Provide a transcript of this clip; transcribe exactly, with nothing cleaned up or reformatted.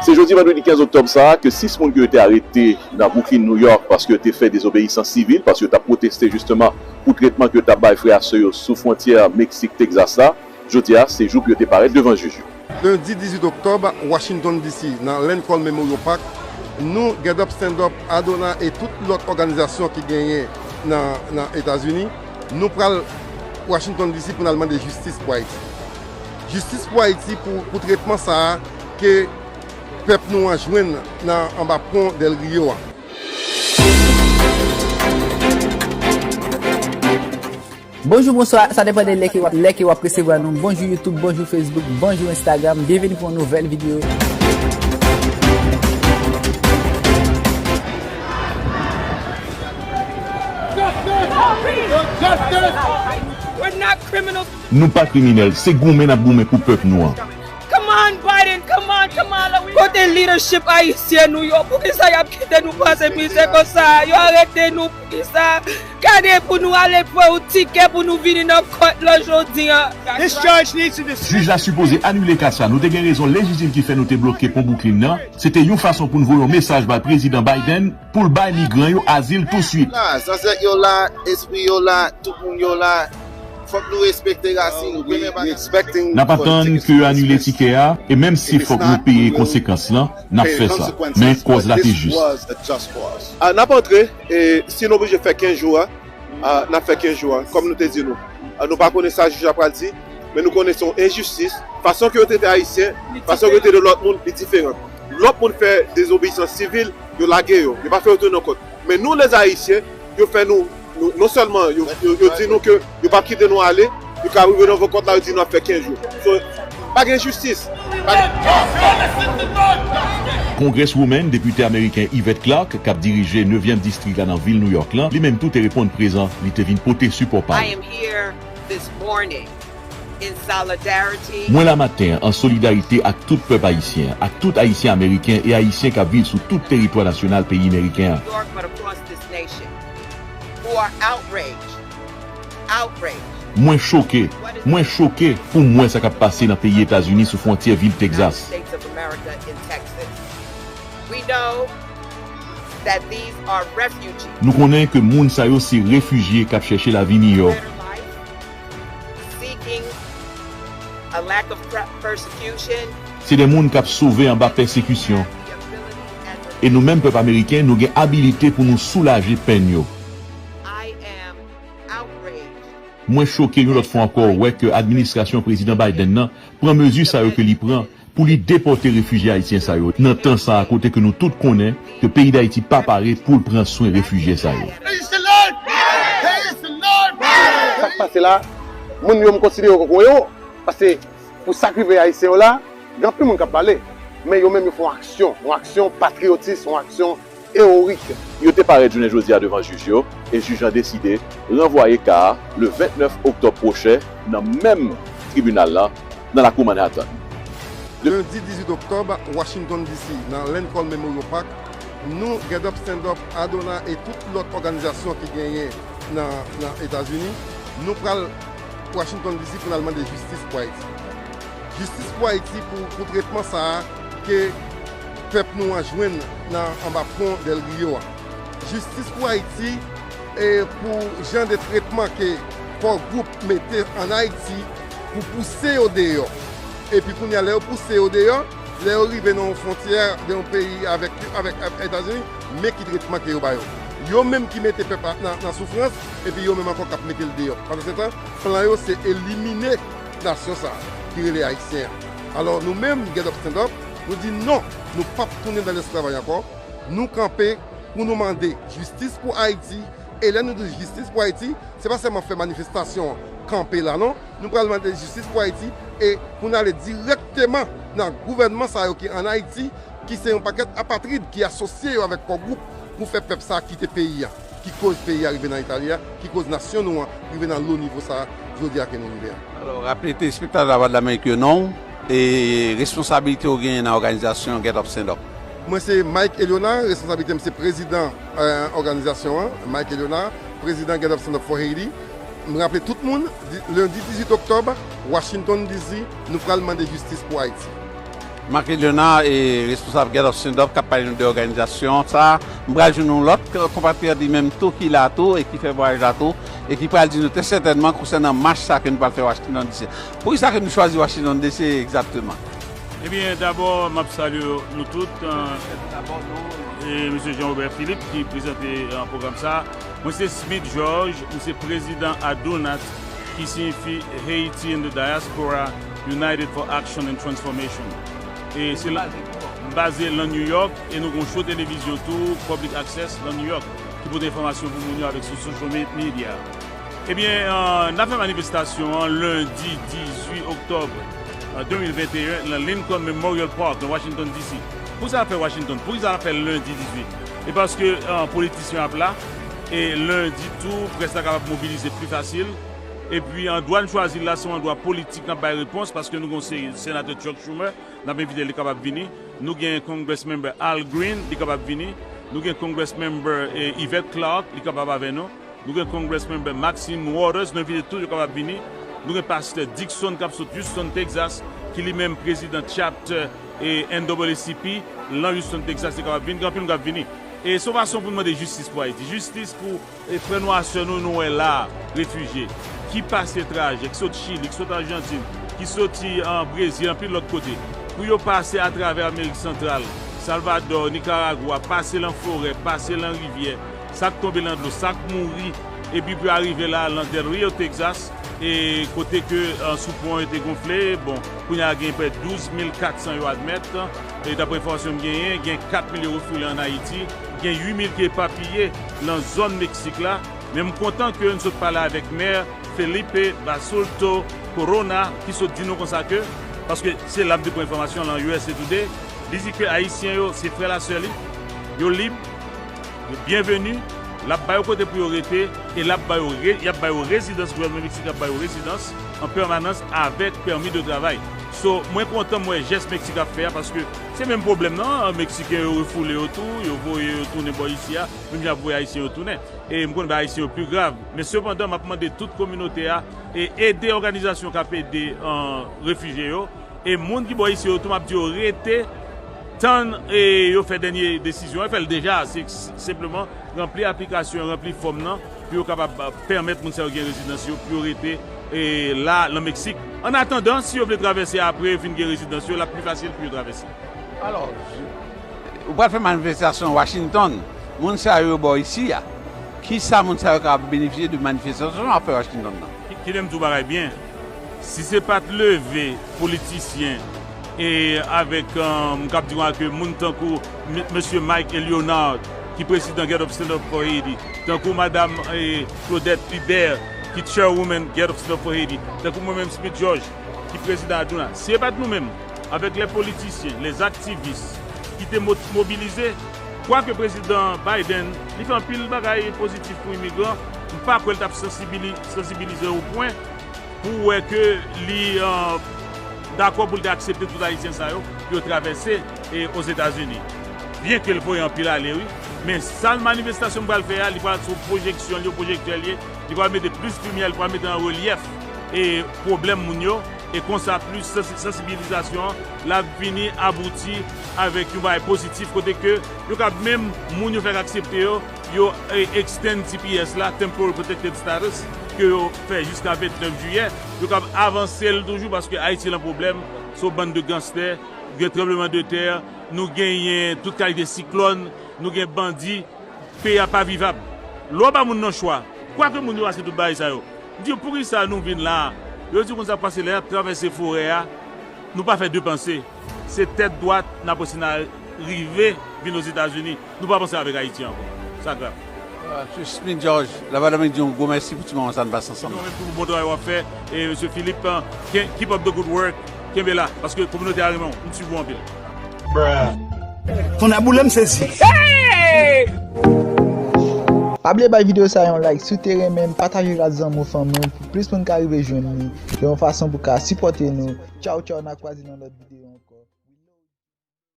Se jodi vandredi kenz oktòb sa a ke sis moun ki yo te arete nan Brooklyn, New York, paske yo te fè dezobeyisans sivil, paske yo t ap pwoteste jisteman pou tretman ke yo t ap bay frè ak sè yo sou fwontyè Meksik, Texas la. Jodi a, se jou pou yo te parèt devan jij yo. Lendi dizuit oktòb, Washington D C, nan Lincoln Memorial Park, nou, Get Up Stand Up, Adona e tout lòt òganizasyon ki genyen nan, nan Etazini, nou pral Washington D C pou n al mande jistis pou Ayiti. Jistis pou Ayiti pou, pou tretman sa a ke pèp nou an jwenn nan anba pon Del Rio a. Bonjou, bonswa, sa depann de lè ke w ap, lè ke w ap resevwa nou. Bonjou YouTube, bonjou Facebook, bonjou Instagram. Byenveni pou yon nouvèl videyo. We're not criminals. Nou pa kriminèl, se goumen n ap goumen pou pèp nou an. Come on, Biden, come on, Kamala. We... Kote leadership ayisyen nou yo? Poukisa y ap kite nou pase mizè konsa? Yo arete nou poukisa? Gade pou nou ale pran yon tikè pou nou vini nan kòt lan jodi an. This judge needs to dis- Jij la sipoze anile ka sa. Nou te gen rezon lejitim ki fè nou te bloke pon Brooklyn nan. Se te yon fason pou n voye yon mesaj bay Prezidan Biden pou l bay migran yo azil touswit. La, zansèt yo la, espri yo la, tout moun yo la. Fòk nou respekte rasin nou. We, we expecting... N ap atann ke yo anile tikè a, e menm si fòk nou peye konsekans lan, n ap fè sa. Men kòz la te jis. Ah, n ap antre, e si nou oblije fè kenz jou a, ah, n ap fè kenz jou a, kòm nou te di nou. Ah, nou pa konnen sa jij la pral di, men nou konnen se yon enjistis. Fason ke yo trete Ayisyen, fason ke yo trete lòt moun, li diferan. Lòt moun fè dezobeyisans sivil, yo lage yo. Yo pa fè yo tounen nan kòt. Men nou, lèzayisyen, yo fè nou, nou, non sèlman yo, yo, yo di nou ke yo p ap kite nou ale, yo ka rive nan vo kòt la, yo di nou ap fè kenz jou. So, pa gen jistis. Pa gen... Congresswoman, depite ameriken Yvette Clarke, k ap dirije nevyèm distrik la nan vil New York lan, li menm tou te reponn prezan, li te vin pote sipò pa l. I am here this morning in solidarity. Mwen la maten an an solidarite ak tout pèp ayisyen, ak tout Ayisyen Ameriken e Ayisyen k ap viv sou tout teritwa nasyonal peyi meriken an. New York, but across this nation, who are outraged, outraged. Mwen choke, mwen choke pou m wè sa k ap pase nan peyi Etazini sou fwontyè vil Texas. States of America in Texas. We know that these are refugees. Nou konnen ke moun sa yo se refijye k ap chèche lavi miyò. Better life, seeking a lack of pre- persecution. Se de moun k ap sove anba pèsekisyon. E nou menm pèp ameriken, nou gen abilite pou nou soulaje pèn yo. I am outraged. Mwen choke yon lòt fwa ankò wè ke administrasyon Prezidan Biden nan pran mezi sa yo ke li pran pou li depòte refijye ayisyen sa yo, nan tan sa a kote ke nou tout konnen ke peyi Dayiti pa pare pou l pran swen refijye sa yo. Sa k pase la, moun yo m konsidere yo kòm ewo, paske pou sa k rive ayisyen yo la, gen anpil moun k ap pale, men yo menm yo fè yon aksyon, yon aksyon patriyotis, yon aksyon eworik. Yo te parèt jounen jodi a devan jij yo, e jij lan deside ranvwaye ka a le vennèf oktòb pwochen nan menm tribinal la, nan lakou Manhattan. Lendi dizuit oktòb, Washington D C, nan Lincoln Memorial Park, nou, Get Up Stand Up, Adona e tout lòt òganizasyon ki genyen nan, nan Etazini, nou pral Washington D C pou n al mande jistis pou Ayiti. Jistis pou Ayiti pou, pou tretman sa a ke pèp nou an jwenn nan anba pon Del Rio a. Jistis pou Ayiti e pou jan de tretman ke Core Group mete ann Ayiti pou pouse yo deyò. Epi kounye a, lè yo pouse yo deyò, lè yo rive nan yon fwontyè de yon peyi avèk, avèk, avèk Etazini, men ki tretman ke yo ba yo. Yo menm ki mete pèp la nan, nan soufrans, epi yo menm ankò k ap mete l deyò. Pandan se tan, plan yo se elimine nasyon sa a ki rele Ayisyen an. Alò, nou menm, Get Up Stand Up, nou di non, nou p ap tounen nan lesklavay ankò. Nou kanpe pou nou mande jistis pou Ayiti. E lè nou di jistis pou Ayiti, se pa sèlman fè manifestasyon kanpe la, non. Nou pral mande jistis pou Ayiti e pou n ale dirèkteman nan gouvènman sa yo ki ann Ayiti, ki se yon pakèt apatrid ki asosye yo avèk Core Group pou fè pèp sa a kite peyi a, ki koz peyi a rive nan eta li a, ki koz nasyon nou an rive nan lo nivo sa a jodi a ke nou rive a. Alò, raple telespektatè Lavwadlamerik yo non w e responsabilite w genyen nan òganizasyon Get Up Stand Up. Mwen se Mike Eliona, responsablite m se prezidan, eh, òganizasyon an, Mike Eliona, prezidan Get Up Stand Up for Haiti. M raple tout moun, di- lendi dizuit oktòb, Washington D C, nou pral mande jistis pou Ayiti. Marc Léonard e responsab Get Up Stand Up k ap pale nou de òganizasyon sa. M pral jwenn yon lòt konpatriyòt li menm tou ki la tou e ki fè vwayaj la tou e ki pral di nou trè sètènman konsènan mach sa ke nou pral fè Washington D C. Poukisa ke nou chwazi Washington D C egzakteman? Ebyen, dabò, m ap salye nou tout. E Mesye Jean Robert Philippe ki prezante pwogram sa. Mwen se Smith George, m se prezidan ADUNAT, ki siyifi Haiti in the Diaspora, United for Action and Transformation. E se la, m baze lan New York e nou gon show televizyon tou, public access, lan New York, ki pote enfòmasyon pou moun yo avèk sou social media. Ebyen, n ap fè manifestasyon an lendi dizuit oktòb de mil venteyen lan Lincoln Memorial Park nan Washington D C. Poukisa n ap fè Washington? Poukisa n ap fè lendi dizuit? E paske politisyen ap la, e lendi tou, près la kapab mobilize pli fasil. Epi andwa n chwazi la, se yon andwa politik n ap bay repons, paske nou gen yon senatè Chuck Schumer, n ap envite l, li kapab vini. Nou gen Congress member Al Green, li kapab vini. Nou gen Congress member Yvette Clarke, li kapab avè nou. Nou gen Congress member Maxine Waters, nou envite tout yo kapab vini. Nou gen pastè Dickson k ap sot Houston, Texas, ki li menm prezidan chapter N double A C P lan Houston, Texas, li kapab vini. Gen anpil moun k ap vini. E se yon fason pou n mande jistis pou Ayiti. Jistis pou frè nou ak sè nou, nou wè la, refijye, ki pase trajè, ki sot Chili, ki sot Ajantin, ki soti Brezil, anpil lòt kote, pou yo pase atravè Amerik Santral, Salvadò, Nikaragwa, pase lan forè, pase lan rivyè, sa k tonbe lan dlo, sa k mouri, epi pou yo arive la, lan Del Rio, Texas, e kote ke sou pon yo te gonfle, bon, kounye a gen prè douz mil katsan yo admèt, e daprè enfòmasyon m genyen, gen kat mil yo refoule ann Ayiti, gen uit mil ki epapiye lan zòn Meksik la, men m kontan ke n sot pale avèk mè Felipe Basulto Corona, ki sot di nou konsa ke, paske se la m te pran enfòmasyon lan U S A Today, li di ke Ayisyen yo se frè l ak sè li, yo lib, yo byenveni, l ap ba yo kote pou yo rete, e l ap ba yo re- y ap ba yo rezidans, gouvènman Meksik ap ba yo rezidans an pèmanans avèk pèmi de travay. So, mwen kontan m wè jès Meksik ap fè a, paske se menm pwoblèm nan, Meksiken yo refoule yo tou, yo voye yo tounen bò isi a, menm jan y ap voye Ayisyen yo tounen. E m konn bagay Ayisyen yo pi grav. Men sepandan, m ap mande tout kominote a e ede òganizasyon k ap ede refijye yo. E moun ki bò isi yo tou, m ap di yo rete, tann e yo fè dènye desizyon an, yo fè l deja, se senpleman ranpli aplikasyon, ranpli fòm nan, pou yo kapab pèmèt moun sa yo gen rezidans yo, pou yo rete e la, lan Meksik. Annatandan, si yo vle travèse apre yo fin gen rezidans yo, l ap pi fasil pou yo travèse. Alò, ou pral fè manifestasyon Washington, moun sa yo bò isi a, kisa moun sa yo ka benefisye de manifestasyon w ap fè Washington nan? Kite m di w bagay byen. Si se pa t leve politisyen e avèk, m kab di konsa ke moun tankou mesye Mike e Leonard ki prezidan Get Up Stand Up for Haiti, tankou madam Claudette Hubert ki chairwoman Get Up Stand Up for Haiti, tankou mwen menm Smith George ki prezidan ADUNAT, si se pa t nou menm, avèk lè politisyen, lè aktivis ki te mobilize, kwake prezidan Biden li fè anpil bagay pozitif pou imigran, m pa kwè l t ap sansibilize o pwen pou wè ke li dakò pou l te aksepte tout Ayisyen sa yo pou yo travèse Ozetazini. Byenke l voye anpil ale wi, men sal manifestasyon m pral fè a, li pral se yon pwojeksyon, li yon pwojektè l ye, li pral mete plis limyè, li pral mete an relyèf e pwoblèm moun yo, e konsa plis sansibilizasyon an l ap vini abouti avèk yon bagay pozitif kote ke yo kab menm moun yo fèk aksepte yo, yo extend T P S la, Temporary Protected Status, ke yo fè jiska vennèf jiyè, yo kab avanse l toujou paske Ayiti lan pwoblèm, se yon bann de ganstè, gen tranblemanntè, nou genyen tout kalite siklòn, nou gen bandi, peyi a pa vivab. Lè w ba moun nan chwa, kwake moun yo pase tout bagay sa yo, m di yo poukisa nou vin la a, yo di konsa pase lè y ap travèse forè a, nou pa fè de panse. Se tèt dwat n ap wè si n a rive vin Ozetazini. Nou pa panse avèk Ayiti ankò. Sa grav. Smith George, Lavwadlamerik di yon gwo mèsi pou ti moman sa n pase ansanm. Mwen menm tou pou bon travay w ap fè. E mesye Philippe, keep up the good work. Kenbe la, paske kominote a renmen w. M swiv ou anpil. Tonnè boule m sezi. Pa bliye bay videyo sa yon like si w te renmen l, pataje l ak zanmi w, fanmi w pou plis moun ka rive jwenn li. Se yon fason pou ka sipòte nou. Tchaw tchaw, n a kwaze nan lòt videyo.